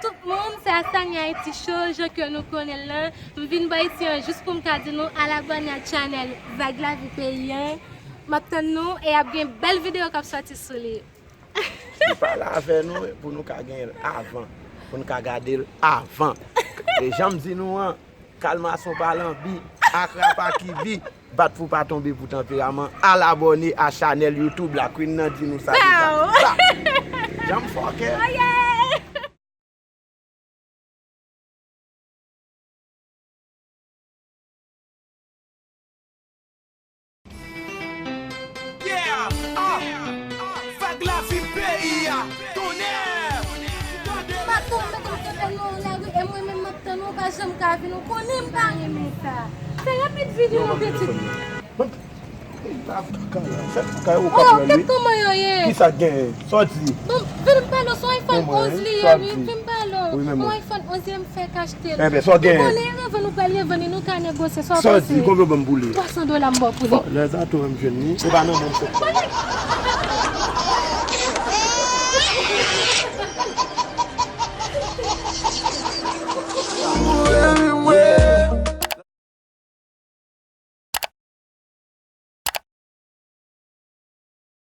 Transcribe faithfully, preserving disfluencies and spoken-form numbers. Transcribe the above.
Tout moun, se Astania Haiti Show, jan ke nou konnen l lan. M vin bò isi an jis pou m ka di nou al abòne a channel Vag Lavi Peyi an. M ap tann nou e ap gen bèl videyo k ap sòti sou li. Li pale avè nou pou nou ka genyen l avan, pou nou ka gade l avan. E jan m di nou an, kalmason pa lanbi, akra pa kibi, bat pou pa tonbe pou tanperaman. Al abòne a chanèl YouTube la, Queen nan di nou sa deja. Ba! Jan m fòkè. Yeah! Ah! Vag Lavi Peyi a! Tonnè! Tande! M ap tonbe, m ap tonbe nan lari, e mwen menm m ap tann ou, pa janm ka vin, ou konnen m pa renmen sa. Fè rapid vini non pitit. Fè kaka la, fè kaka yo. Oh, kèt kòman yo ye? Kisa k genyen? Sa w di? Bon, vin m pale w, se yon iPhone onz li ye, wi. Vin m pale w. Yon iPhone onz ye m fèk achte l. Enben, sa w genyen? Nou konnen revann, nou pral revann li, nou ka negosye. Sa w panse? Sa w di? Konbyen w ban m pou li? Twa san dola m ba w pou li. Bon, lè sa tou, m jwenn li. Se pa nan men m sot.